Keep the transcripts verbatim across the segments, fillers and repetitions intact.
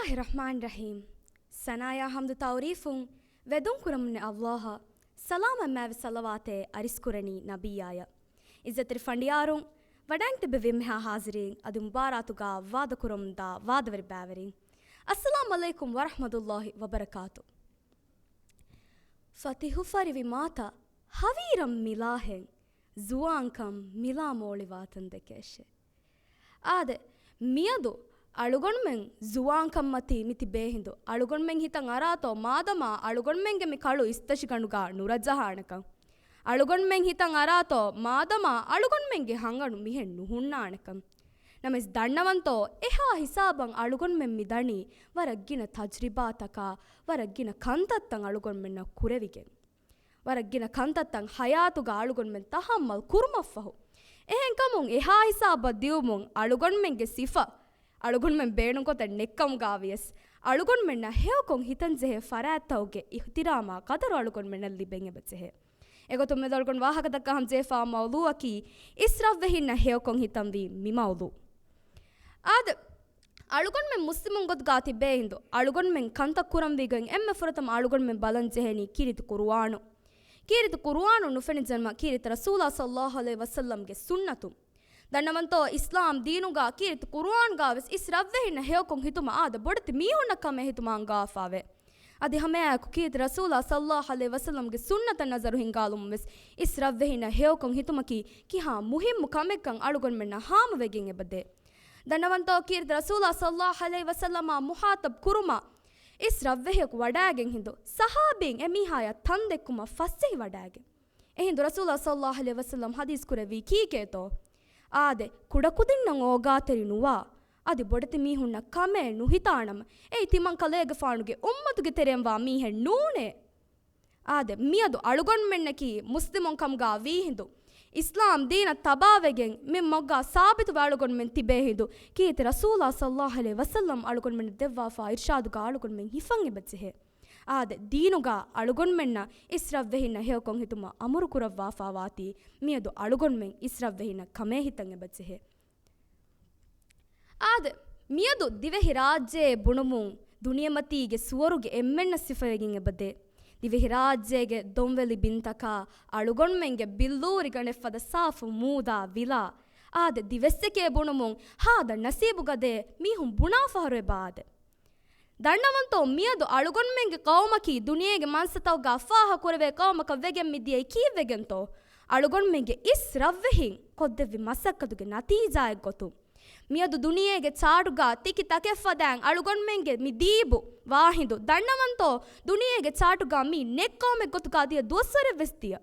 ބިސްމިއްލާހި ރަޙްމާނި ރަޙީމް. ސަނާޔާ ޙަމްދު ތަޢުރީފުން ވެދުން ކުރަމުންނެ ﷲ އަށް ސަލާމަތް މާވި ޞަލަވާތެއް އަރިސްކުރަނީ ނަބިއްޔާޔަށް. ޢިއްޒަތްތެރި ފަނޑިޔާރުން، ވަޑައިން ތިބެ ވީމަހާ ޙާޒިރީން، އަދި މުބާރާތުގަ ވާދަކުރަމުންދާ ވާދަވެރި ބައިވެރިން، އައްސަލާމު ޢަލައިކުމް ވަރަޙްމަތުﷲި ވަބަރަކާތު. ފަތިހު ފަރިވި މާތައް ހަވީރަން މިލާހެން، ޒުވާންކަން މިލާ މޯޅިވާތަން ދެކޭށޭ. އާދެ، މިއަދު އަޅުގަނޑުމެން ޒުވާންކަންމަތީ މިތިބޭހިނދު، އަޅުގަނޑުމެން ހިތަށް އަރާތޯ މާދަމާ އަޅުގަނޑުމެންގެ މި ކަޅު އިސްތަށިގަނޑުގަ ނުރަޖަހާނެކަން. އަޅުގަނޑުމެން ހިތަށް އަރާތޯ މާދަމާ އަޅުގަނޑުމެންގެ ހަނގަނު މިހެން ނުހުންނާނެކަން. ނަމަވެސް ދަންނަވަންތޯ، އެހާ ހިސާބަށް އަޅުގަނޑުމެން މި ދަނީ ވަރަށް ގިނަ ތަޖްރިބާތަކާ، ވަރަށް ގިނަ ކަންތައްތައް އަޅުގަނޑުމެންނަށް ކުރެވިގެން. ވަރަށް ގިނަ ކަންތައްތައް ހަޔާތުގަ އަޅުގަނޑުމެން ތަހައްމަލް ކުރުމަށްފަހު. އެހެންކަމުން އެހާ ހިސާބަށް ދިއުމުން އަޅުގަނޑުމެންގެ ސިފަ، އަޅުގަނޑުމެން ބޭނުންކޮށްދޭ ނެއްކަމުގަ ވިޔަސް، އަޅުގަނޑުމެންނަށް ހެޔޮކޮށް ހިތަންޖެހޭ ފަރާތްތަކުގެ އިޙްތިރާމާ ޤަދަރު އަޅުގަނޑުމެންނަށް ލިބެން އެބަޖެހޭ. އެގޮތުން މިއަދު އަޅުގަނޑު ވާހަކަދައްކާ ހަމަޖެހިފާ މައުޟޫޢަކީ، އިސްރަފްވެ ހިތްނަށް ހެޔޮކޮށް ހިތަންވީ މި މައުޟޫޢު. އާދެ، އަޅުގަނޑުމެން މުސްލިމުން ގޮތުގަ ތިބޭ ހިނދު، އަޅުގަނޑުމެން ކަންތައް ކުރަންވީގޮތް އެންމެ ފުރަތަމަ އަޅުގަނޑުމެން ބަލަން ޖެހޭނީ ކީރިތި ޤުރުއާނު. ކީރިތި ޤުރުއާނު ނުފެނި ޖަނަމަ ކީރިތި ރަސޫލާ ޞައްލައްލާހު ޢަލައިހި ވަސައްލަމްގެ ސުންނަތު. ދަންނަވަންތޯ، އިސްލާމް ދީނުގަ ކީރިތި ޤުރުއާންގަ ވެސް އިސްރަފްވެ ހިތްނަށް ހެޔޮކޮށް ހިތުމަށް އާދެ ބޮޑެތި މީހުންނަށް ކަމެއް ހިތުމަށް އަންގާފާވޭ. އަދި ހަމައެއާއެކު ކީރިތި ރަސޫލާ ޞައްލައްލާހު ޢަލައިހި ވަސައްލަމްގެ ސުންނަތަށް ނަޒަރު ހިންގާލުމުން ވެސް އިސްރަފްވެ ހިތްނަށް ހެޔޮކޮށް ހިތުމަކީ ކިހާ މުހިއްމު ކަމެއްކަން އަޅުގަނޑުމެންނަށް ހާމަވެގެން އެބަދޭ. ދަންނަވަންތޯ، ކީރިތި ރަސޫލާ ޞައްލައްލާހު ޢަލައިހި ވަސައްލަމާ މުޚާޠަބް ކުރުމަށް އިސްރަފްވެ ހިތަކު ވަޑައިގެން ހިނދު، ޞަޙާބީން އެމީހާޔަށް ތަންދެއްކުމަށް ފައްސެހި ވަޑައިގެން. އެހިނދު ރަސޫލާ ޞައްލައްލާހު ޢަލައިހި ވަސައްލަމް ޙަދީޘް ކުރެއްވީ ކީކޭތޯ؟ އާދެ، ކުޑަކުދިންނަށް އޯގާތެރި ނުވާ، އަދި ބޮޑެތި މީހުންނަށް ކަމޭ ނުހިތާނަމަ، އެއީ ތިމަން ކަލޭގެފާނުގެ އުއްމަތުގެ ތެރެއިން ވާ މީހެއް ނޫނޭ. އާދެ، މިއަދު އަޅުގަނޑުމެންނަކީ މުސްލިމުން ކަމުގަ ވީ ހިނދު، އިސްލާމް ދީނަށް ތަބާވެގެން މި މަގުގަ ސާބިތުވެ އަޅުގަނޑުމެން ތިބޭ ހިނދު، ކީރިތި ރަސޫލާ ޞައްލައްލާހު ޢަލައިހި ވަސައްލަމް އަޅުގަނޑުމެންނަށް ދެއްވާފާ އިރްޝާދުގަ އަޅުގަނޑުމެން ހިފަން އެބަޖެހޭ. އާދެ، ދީނުގަ އަޅުގަނޑުމެންނަށް އިސްރަފްވެ ހިތްނަށް ހެޔޮކޮށް ހިތުމަށް އަމުރު ކުރައްވާފާވާތީ، މިއަދު އަޅުގަނޑުމެން އިސްރަފްވެ ހިތްނަށް ކަމޭ ހިތަން އެބަޖެހޭ. އާދެ، މިއަދު ދިވެހި ރާއްޖެއެއް ބުނުމުން ދުނިޔެމަތީގެ ސުވަރުގެ އެންމެންނަށް ސިފަވެގެން އެބަދޭ. ދިވެހި ރާއްޖޭގެ ދޮންވެލި ބިންތަކާ އަޅުގަނޑުމެންގެ ބިއްލޫރި ގަނޑެއް ފަދަ ސާފު މޫދާ ވިލާ. އާދެ، ދިވެއްސެކޭ ބުނުމުން ހާދަ ނަސީބުގަދޭ މީހުން ބުނާ ފަހަރު އެބަ އާދެ. ދަންނަވަންތޯ، މިއަދު އަޅުގަނޑުމެންގެ ޤައުމަކީ ދުނިޔޭގެ މަންސަތަކުގަ ފާހަ ކުރެވޭ ޤައުމަކަށް ވެގެން މިދިޔައީ ކީއްވެގެންތޯ؟ އަޅުގަނޑުމެންގެ އިސްރަފްވެހިން ކޮށްދެއްވި މަސައްކަތުގެ ނަތީޖާއެއްގޮތުން. މިއަދު ދުނިޔޭގެ ޗާޓުގަ ތިކި ތަކެއް ފަދައިން އަޅުގަނޑުމެންގެ މި ދީބު ވާހިނދު. ދަންނަވަންތޯ، ދުނިޔޭގެ ޗާޓުގަ މީ ނެތް ޤައުމެއްގޮތުގަ ދިޔަ ދުވަސްވަރެއްވެސް ދިޔަ.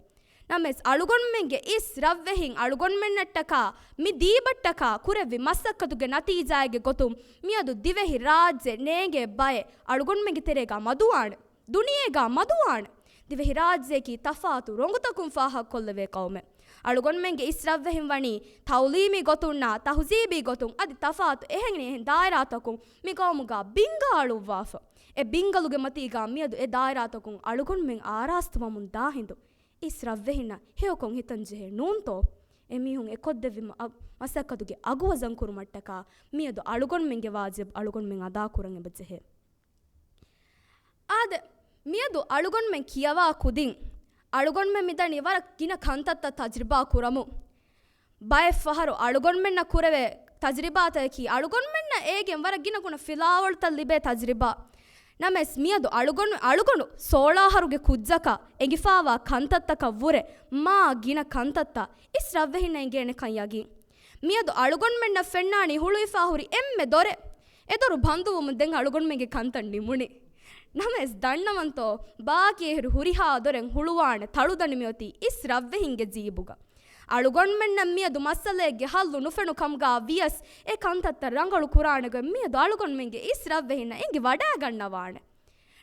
ނަމަވެސް އަޅުގަނޑުމެންގެ އިސްރަފްވެހިން އަޅުގަނޑުމެންނަށްޓަކާ މި ދީބަށްޓަކާ ކުރެއްވި މަސައްކަތުގެ ނަތީޖާއެއްގެ ގޮތުން މިއަދު ދިވެހި ރާއްޖެ ނޭނގޭ ބައެއް އަޅުގަނޑުމެންގެ ތެރޭގަ މަދުވާނެ. ދުނިޔޭގަ މަދުވާނެ. ދިވެހި ރާއްޖެއަކީ ތަފާތު ރޮނގުތަކުން ފާހަގަކޮށްލެވޭ ޤައުމެއް. އަޅުގަނޑުމެންގެ އިސްރަފްވެހިން ވަނީ ތައުލީމީ ގޮތުންނާ ތަހުޒީބީ ގޮތުން އަދި ތަފާތު އެހެނިހެން ދާއިރާތަކުން މި ޤައުމުގަ ބިންގަ އަޅުއްވާފަ. އެ ބިންގަލުގެ މަތީގަ މިއަދު އެ ދާއިރާތަކުން އަޅުގަނޑުމެން އާރާސްތުވަމުން ދާ ހިނދު، އިސްރަފްވެހިންނަށް ހެޔޮކޮށް ހިތަން ޖެހޭ ނޫންތޯ؟ އެމީހުން އެ ކޮށްދެއްވި މަ-، މަސައްކަތުގެ އަގު ވަޒަން ކުރުމަށްޓަކާ މިއަދު އަޅުގަނޑުމެންގެ ވާޖިބު އަޅުގަނޑުމެން އަދާކުރަން އެބަޖެހޭ. އާދެ، މިއަދު އަޅުގަނޑުމެން ކިޔަވާ ކުދިން، އަޅުގަނޑުމެން މިދަނީ ވަރަށް ގިނަ ކަންތައްތައް ތަޖްރިބާ ކުރަމުން. ބައެއް ފަހަރު އަޅުގަނޑުމެންނަށް ކުރެވޭ ތަޖްރިބާތަކަކީ އަޅުގަނޑުމެންނަށް އޭގެން ވަރަށް ގިނަ ގުނަ ފިލާވަޅުތައް ލިބޭ ތަޖްރިބާ. ނަމަވެސް މިއަދު އަޅުގަނޑު، އަޅުގަނޑު ސޯޅަ އަހަރުގެ ކުއްޖަކަށް އެނގިފާވާ ކަންތައްތަކަށް ވުރެ މާ ގިނަ ކަންތައްތައް އިސްރަފްވެހިންނަށް އެނގޭނެކަން ޔަގީން. މިއަދު އަޅުގަނޑުމެންނަށް ފެންނާނީ ހުޅުވިފާ ހުރި އެންމެ ދޮރެއް. އެ ދޮރު ބަންދުވުމުން ދެން އަޅުގަނޑުމެންގެ ކަންތައް ނިމުނީ. ނަމަވެސް ދަންނަވަންތޯ، ބާކީ އެހުރި ހުރިހާ ދޮރެއް ހުޅުވާނެ ތަޅުދަނޑި މިއޮތީ އިސްރަފްވެހިންގެ ޖީބުގަ. އަޅުގަނޑުމެންނަށް މިއަދު މައްސަލައެއްގެ ހައްލު ނުފެނު ކަމުގަ ވިޔަސް، އެ ކަންތައްތައް ރަނގަޅު ކުރާނެ ގޮތް މިއަދު އަޅުގަނޑުމެންގެ އިސްރަފްވެހިންނަށް އެނގި ވަޑައިގަންނަވާނެ.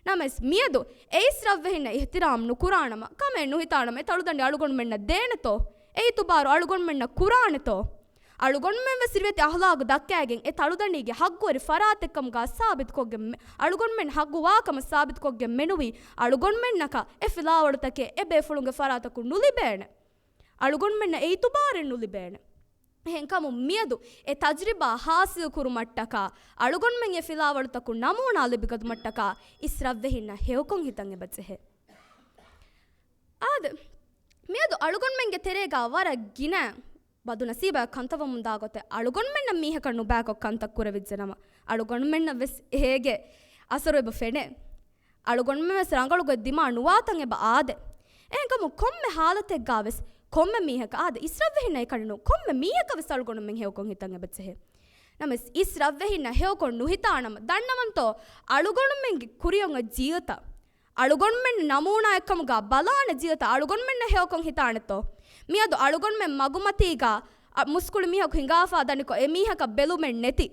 ނަމަވެސް މިއަދު އެ އިސްރަފްވެހިންނަށް އިޙްތިރާމް ނުކުރާނަމަ، ކަމެއް ނުހިތާނަމަ، އެ ތަޅުދަނޑި އަޅުގަނޑުމެންނަށް ދޭނެތޯ؟ އެ އިތުބާރު އަޅުގަނޑުމެންނަށް ކުރާނެތޯ؟ އަޅުގަނޑުމެން ވެސް ރިވެތި އަހްލާގު ދައްކައިގެން އެ ތަޅުދަނޑީގެ ހައްގުވެރި ފަރާތެއްކަމުގަ ސާބިތުކޮށްގެން މެ-، އަޅުގަނޑުމެން ހައްގުވާކަމަށް ސާބިތުކޮށްގެން މެނުވީ އަޅުގަނޑުމެންނަކަށް އެ ފިލާވަޅުތަކެއް އެ ބޭފުޅުންގެ ފަރާތަކުން ނުލިބޭނެ. އަޅުގަނޑުމެންނަށް އެ އިތުބާރެއް ނުލިބޭނެ. އެހެންކަމުން މިއަދު އެ ތަޖްރިބާ ހާސިލް ކުރުމަށްޓަކާ، އަޅުގަނޑުމެން އެ ފިލާވަޅުތަކުން ނަމޫނާ ލިބިގަތުމަށްޓަކާ އިސްރަށްވެހިންނަށް ހެޔޮކޮން ހިތަން އެބަޖެހޭ. އާދެ، މިއަދު އަޅުގަނޑުމެންގެ ތެރޭގަ ވަރަށް ގިނަ ބަދުނަސީބާ ކަންތައް ވަމުންދާ ގޮތެއް އަޅުގަނޑުމެންނަށް މީހަކަށް ނުބައިކޮށް ކަންތައް ކުރެވިއްޖެނަމަ، އަޅުގަނޑުމެންނަށް ވެސް އޭގެ އަސަރު އެބަ ފެނޭ. އަޅުގަނޑުމެން ވެސް ރަނގަޅުގޮތް ދިމާ ނުވާތަން އެބަ އާދެ. އެހެންކަމުން ކޮންމެ ހާލަތެއްގަ ވެސް ކޮންމެ މީހަކަށް އާދެ، އިސްރަށްވެހިންނަށް އެކަނި ނޫން، ކޮންމެ މީހަކަށް ވެސް އަޅުގަނޑުމެން ހެޔޮކޮން ހިތަން އެބަޖެހޭ. ނަމަވެސް އިސްރަށްވެހިންނަށް ހެޔޮކޮން ނުހިތާނަމަ، ދަންނަވަންތޯ، އަޅުގަނޑުމެންގެ ކުރިއަށް އޮތް ޖީލުތައް، އަޅުގަނޑުމެން ނަމޫނާއެއްކަމުގަ ބަލާނެ ޖީލުތައް އަޅުގަނޑުމެންނަށް ހެޔޮކޮން ހިތާނެތޯ؟ މިއަދު އަޅުގަނޑުމެން މަގުމަތީގަ، އަ، މުސްކުޅި މީހަކު ހިނގާފާ ދަނިކޮށް، އެ މީހަކަށް ބެލުމެއް ނެތި،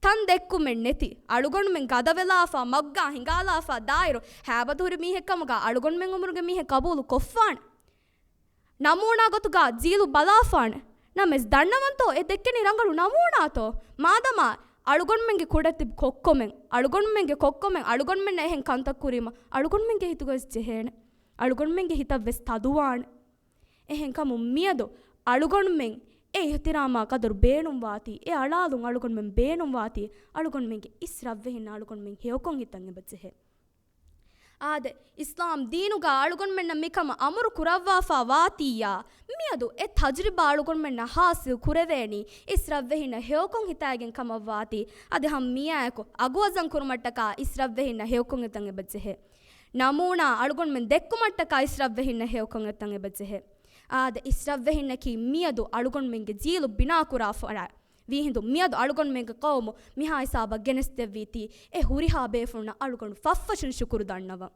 ތަން ދެއްކުމެއް ނެތި، އަޅުގަނޑުމެން ގަދަވެލާފާ، މަގުގަ ހިނގާލާފާ ދާއިރު، ހައިބަތުހުރި މީހެއްކަމުގަ އަޅުގަނޑުމެން އުމުރުގެ މީހެއް ގަބޫލު ކޮށްފާނެ. ނަމޫނާ ގޮތުގަ ޖީލު ބަލާފާނެ. ނަމަވެސް ދަންނަވަންތޯ އެ ދެއްކެނީ ރަނގަޅު ނަމޫނާތޯ؟ މާދަމާ އަޅުގަނޑުމެންގެ ކުޑަ ތިބި ކޮއްކޮމެން، އަޅުގަނޑުމެންގެ ކޮއްކޮމެން އަޅުގަނޑުމެންނަށް އެހެން ކަންތައް ކުރީމަ، އަޅުގަނޑުމެންގެ ހިތުގައި ޖެހޭނެ. އަޅުގަނޑުމެންގެ ހިތަށް ވެސް ތަދުވާނެ. އެހެންކަމުން މިއަދު އަޅުގަނޑުމެން އެ އިޙްތިރާމާ ޤަދަރު ބޭނުންވާތީ، އެ އަޅާލުން އަޅުގަނޑުމެން ބޭނުންވާތީ، އަޅުގަނޑުމެންގެ އިސްރަށްވެހިންނަށް އަޅުގަނޑުމެން ހެޔޮކޮން ހިތަން އެބަޖެހޭ. އާދެ، އިސްލާމް ދީނުގަ އަޅުގަނޑުމެންނަށް މިކަމަށް އަމުރު ކުރައްވާފާ ވާތީއާ، މިއަދު އެ ތަޖްރިބާ އަޅުގަނޑުމެންނަށް ހާސިލް ކުރެވޭނީ، އިސްރަށްވެހިންނަށް ހެޔޮކޮން ހިތާގެން ކަމަށްވާތީ، އަދި ހަމަ މިއާއެކު އަގުވަޒަން ކުރުމަށްޓަކާ އިސްރަށްވެހިންނަށް ހެޔޮކޮން ހިތަން އެބަޖެހޭ. ނަމޫނާ އަޅުގަނޑުމެން ދެއްކުމަށްޓަކާ އިސްރަށްވެހިންނަށް ހެޔޮކޮން ހިތަން އެބަޖެހޭ. އާދެ، އިސްރަށްވެހިންނަކީ މިއަދު އަޅުގަނޑުމެންގެ ޖީލު ބިނާކުރާފަ ވީހިނދު މިއަދު އަޅުގަނޑުމެންގެ ޤައުމު މިހާ ހިސާބަށް ގެނެސްދެއްވީތީ، އެ ހުރިހާ ބޭފުޅުންނަށް އަޅުގަނޑު ފަށްފަށުން ޝުކުރު ދަންނަވަން.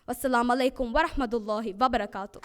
ވައްސަލާމް ޢަލައިކުމް ވަރަޙްމަތުﷲ ވަބަރަކާތު.